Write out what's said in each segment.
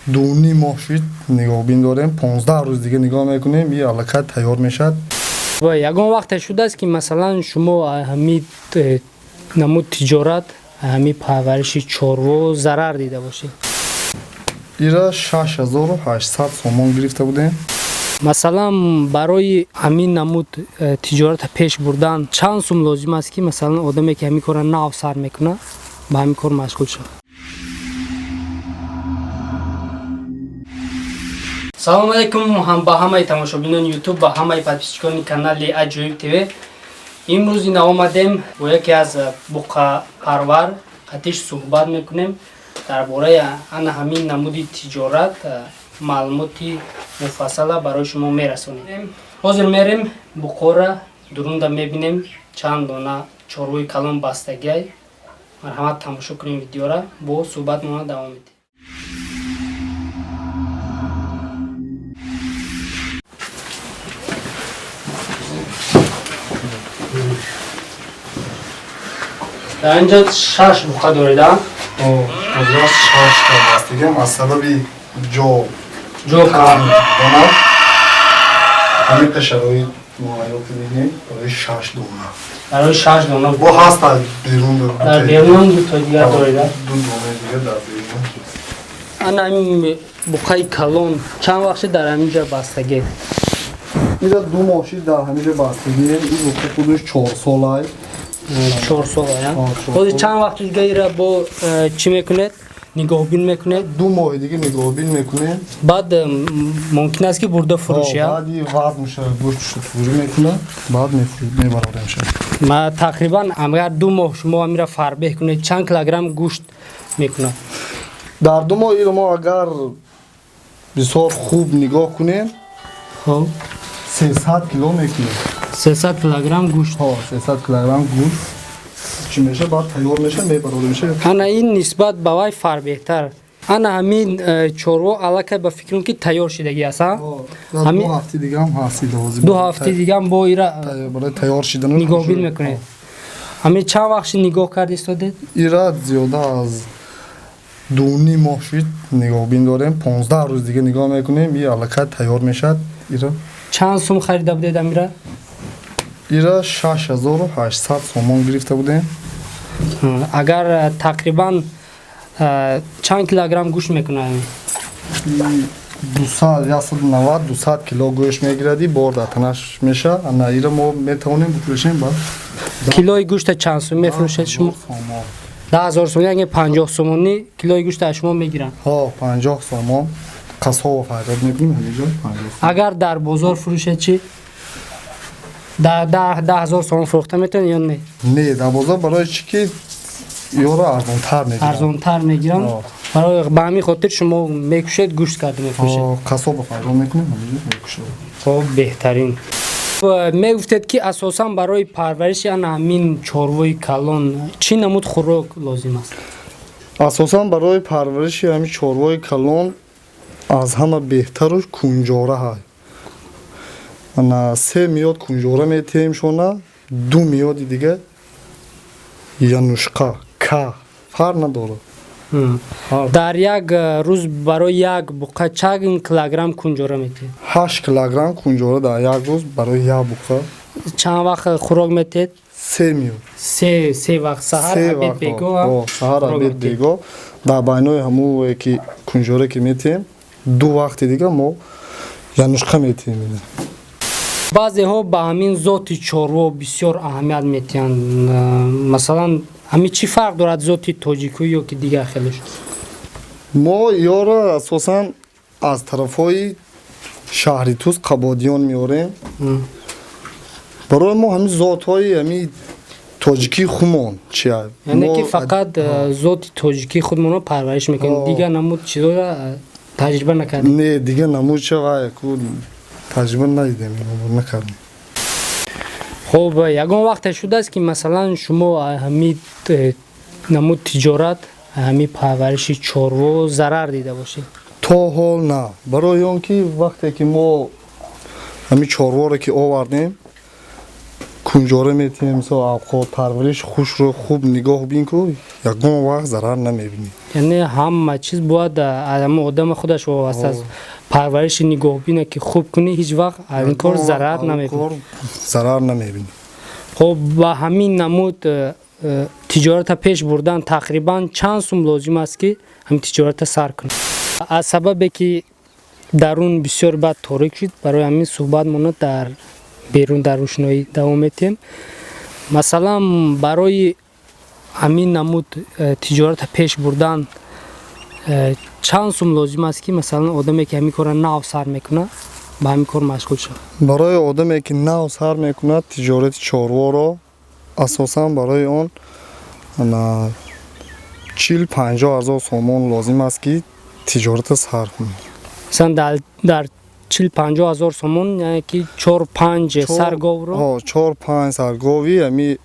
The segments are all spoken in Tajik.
2.5 моҳ шуд нигоҳбин дорем, 15 рӯз дига нигоҳ мекунем, и аллакай тайёр мешавад. Ва ягон вақте шудааст, ки масалан шумо ҳами намуд тиҷорат, ҳами парвариши чорво зарар дида бошед? Ира 6800 сомон гирифта будем. Масалан, барои ҳамин намуд тиҷората пеш бурдан чанд сум лозим аст, ки масалан одаме, ки ҳамин корро нав сар мекунад, ба ҳамин кор машғул шавад? Салому алайкум ҳам ба ҳамаи тамошобинони Ютуб, ба ҳамаи подписчикони канали Аҷоиб ТВ. Имрӯз ина омадем, бо яке аз буқапарвар қатиш суҳбат мекунем, дар бораи ана ҳамин намуди тиҷорат маълумоти муфассала барои шумо мерасонем. Ҳозир мерем буқора дурунда, мебинем чанд дона чорвои калон бастагиай. Марҳамат, тамошо кунем видеора, бо суҳбатмона давом медиҳем. Дар инҷа шаш буқа доред, а? Ҳозир шашта бастагиам, аз сабаби ҷо ҷо кам. Дона ҳамиқа шароит муҳайё кардем барои шаш дона. Барои шаш дона. Бо ҳаст берун. Дар берун дуто дигар доред, а? Ду донаи дигар дар берун. Ана ҳамин буқаи калон чанд вақт шуд дар ҳамин ҷо бастагӣ? Ира 2 моҳ шид дар ҳамин ҷо бастагием. Ин буқа худаш 4 солай. 4 сола, я? О, 4 ҳозир сол. Чанд вақти дига ира бо чӣ мекунед, нигоҳбин мекунед? 2 моҳи дига нигоҳбин мекунем. Баъд мумкин аст, ки бурда фурӯш, я? Баъди вазн мешавад, гӯштшо туғрӣ мекунад, баъд мебарорем ша. Ма тақрибан агар 2 моҳ шумо ҳамира фарбеҳ кунед, чанд килограмм гӯшт мекунад? Дар 2 моҳ иро мо агар бисёр хуб нигоҳ кунем, хоб 300 кило мекунем. 300 килограмм гӯшт. Ҳо, 300 килограмм гӯшт чӣ меша, баъд тайёр меша, мебарорем ша. Ана ин нисбат ба вай фарбеҳтар. Ана ҳамин чорво аллакай ба фикрам, ки тайёр шидагӣ аст, а? 2 ҳафти дигаам ҳаст илози. 2 ҳафти дигаам бо ира барои тайёр шидан. Нигоҳбин мекунед. Ҳамин чанд вақт шуд нигоҳ кард истодед? Ира зиёда аз 2.5 моҳ шуд нигоҳбин дорем, 15 рӯз дига нигоҳ мекунем, и аллакай тайёр мешавад ира. Чанд сум харида будед амира? Ира 6800 сомон гирифта будем. Агар тақрибан чанд килограмм гӯшт мекунад ҳамин? 200, 190, 200 кило гӯшт мегиради, бор дар танаш меша. Ана ира мо метавонем бифурӯшем ба Килои гӯшта чанд сум мефурӯшед шумо? Сомон. 10 000 сомонӣ, яъне 50 сомонӣ килои гӯшта аз шумо мегиранд. Ҳо, 50 сомон қасобо фарёд мекунем ҳаминҷо, 50 сомон. Агар дар бозор фурӯшед чӣ, 10 000 сомон фурӯхта метавонед ё не? Не, дар бозор барои чӣ ки ёро арзонтар мегиранд. Арзонтар мегиранд. Ҳо. Барои ба ҳамин хотир шумо мекушед, гӯшт карда мефурӯшед. Ҳо, қасобо фарёд мекунем ҳаминҷо, мекушем. Хоб, беҳтарин. Мегуфтед, ки асосан барои парвариши ана ҳамин чорвои калон чӣ намуд хӯрок лозим аст? Асосан барои парвариши ҳамин чорвои калон аз ҳама беҳтаруш кунҷора ҳай. Ана се миёд кунҷора метиҳем шона, ду миёди дига янушқа ка, фарқ надорад. Дар як рӯз барои як буқа чанд килограмм кунҷора метиҳед? 8 килограмм кунҷора дар як рӯз барои як буқа. Чанд вақт хӯрок метиҳед? Се миёд. Се вақт, саҳар, Се обед, вақт. Бегоҳ. Ҳо, саҳар, хӯрок обед, метиҳед. Бегоҳ. Дар байнои ҳамое ки кунҷора ки метиҳем, ду вақти дига мо янушқа метиҳем ина. Баъзеҳо ба ҳамин зоти чорво бисёр аҳамият метиҳанд. Масалан, ҳамин чӣ фарқ дорад зоти тоҷикӣ ё ки дигар хелеш? Мо ёро асосан аз тарафҳои шаҳри Туз, Қабодиён меорем. Барои мо ҳамин зотҳои ҳамин тоҷикии хумон чия. Яъне ки фақат зоти тоҷикии худмонро парвариш мекунем, дигар намуд чизоро таҷриба накардем? Не, дигар намудча вай ку таҷриба надидем, накардем. Хуб, ягон вақте шудааст, ки масалан шумо ҳамин намуд тиҷорат, ҳамин парвариши чорво зарар дида бошед? То ҳол на, барои он ки вақте ки мо ҳамин чорворо ки овардем. Кунҷора метиҳем, мисол, авқот, парвариш хушро хуб нигоҳ бин ку, ягон вақт зарар намебинӣ. Яъне ҳама чиз бояд ҳама одама худаш вобаста аст. Парвариши нигоҳбина ки хуб кунӣ, ҳеҷ вақт аз ин кор зарар намебинӣ. Зарар намебинӣ. Хоб, ба ҳамин намуд тиҷората пеш бурдан тақрибан чанд сум лозим аст, ки ҳамин тиҷората сар кунӣ? Аз сабабе ки дарун бисёр бад торик шуд, барои ҳамин суҳбатмонро дар берун дар рӯшноӣ давом метиҳем. Масалан, барои ҳамин намуд тиҷората пеш бурдан чанд сум лозим аст, ки масалан одаме ки ҳамин корро нав сар мекунад, ба ҳамин кор машғул шавад? Барои одаме ки нав сар мекунад тиҷорати чорворо, асосан барои он 40-50 ҳазор сомон лозим аст, ки тиҷората сар кунад. Масалан, дар 40-50 ҳазор сомон, яъне ки чор панҷ сар говро? Чор панҷ сар гови ами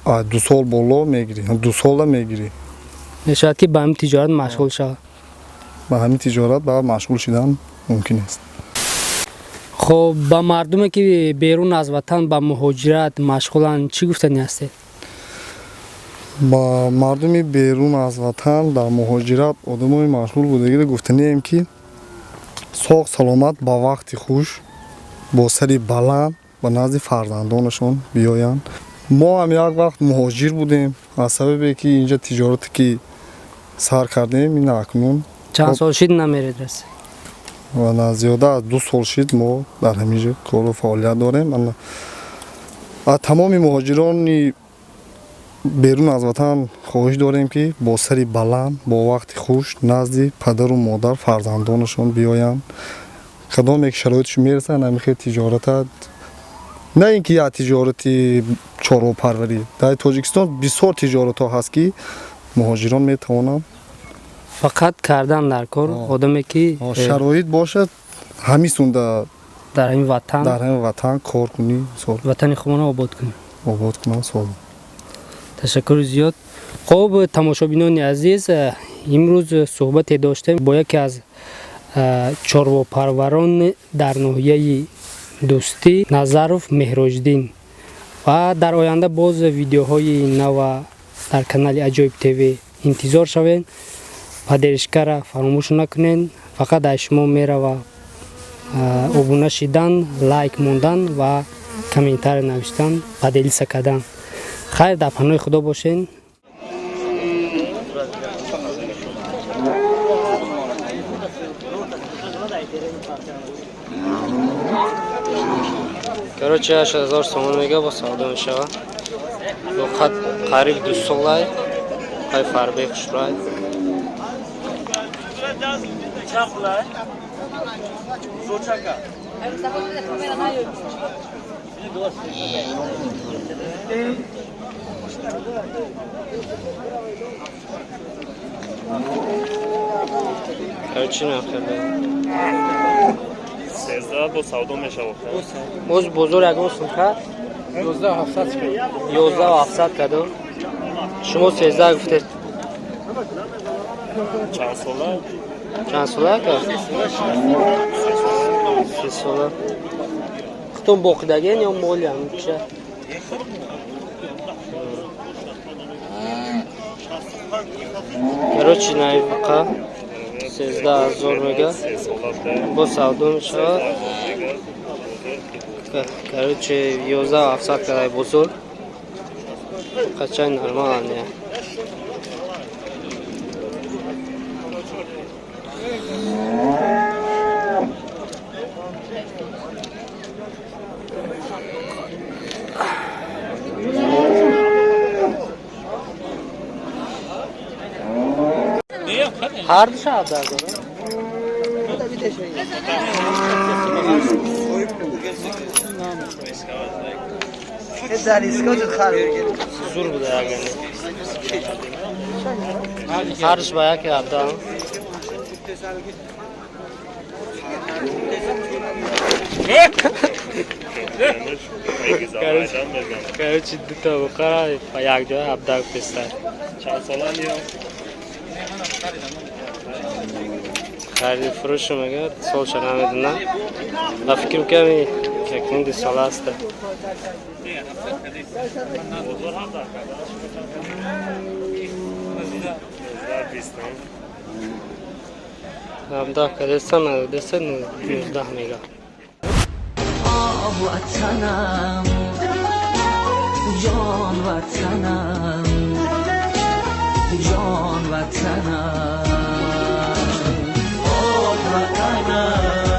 2 сол боло мегирӣ, 2 сола мегирӣ. Мешавад ки ба ҳамин тиҷорат машғул шавад. Ба ҳамин тиҷорат ба машғул шудан мумкин аст. Хоб, ба мардуме ки берун аз ватан ба муҳоҷират машғуланд, чӣ гуфтанӣ ҳастед? Ба мардуми берун аз ватан дар муҳоҷират одамои машғул будагиро гуфтанием, ки соғ саломат, ба вақти хуш, бо сари баланд ба назди фарзандонашон биёянд. Мо ҳам як вақт муҳоҷир будем. Аз сабабе ки инҷа тиҷорате ки сар кардем, ин акнун Чанд сол шид намеред Россия? Зиёда аз 2 сол шид, мо дар ҳамин ҷо кору фаъолият дорем. Аз тамоми муҳоҷирони берун аз ватан хоҳиш дорем, ки бо сари баланд, бо вақти хуш назди падару модар, фарзандонашон биёянд. Кадоме ки шароиташ мерасад, ҳамин хел тиҷората, на ин ки як тиҷорати чорвопарварӣ, дар Тоҷикистон бисёр тиҷоратҳо ҳаст, ки муҳоҷирон метавонанд. Фақат кардан дар кор, одаме ки шароит бошад, ҳамин сунда дар ҳамин ватан, дар ҳамин ватан кор кунӣ. Ватани худро обод кунӣ. Обод кунам сол. Ташаккури зиёд. Хуб, тамошобинони азиз, имрӯз суҳбате доштем бо яке аз чорвопарварон дар ноҳияи Дӯстӣ, Назаров Меҳроҷиддин. Ва дар оянда боз видеоҳои нава дар канали Аҷоиб ТВ интизор шавед. Поддержка ра фаромӯш накунед. Фақат аз шумо мерава обуна шидан, лайк мондан ва комментарий навиштан, поделиться кардан. Хайр, дар паноҳи Худо бошед. Короче, 8000 сомон мега, бо савдо мешава. Лоқат қариб 2 солай, қай фарбе хушрай. Чанд пулай? Зочака. Короче, нахеле. 13 бо савдо мешавад. Боз бозор ягон сумка? 11 700. 11 700 кадом. Шумо 13 гуфтед. Чанд сола? Чанд сола ака? 3 сола. Хутон боқидаген ё моли ҳамча? Короче, наивқа 13 000 мега. Бо савдо мешавад. Короче, 11 700 кадай бозор. Қачай нормально. Ҳар ду шаб дар дорад. Зур буда ягани. Ҳардуш ба яке 17. Короче, дута буқара ба як ҷоя 17 гуфтеста. Чанд сола ё? Хариду фурӯшу мегӯяд, солша намедонам. Ба фикр мекунам, Якним 2 сола аст. Бозор 17 карда. 19, 20. 17 кадеста, 10, 19 мега. آه وطنم، جان وطنم، جان وطنم.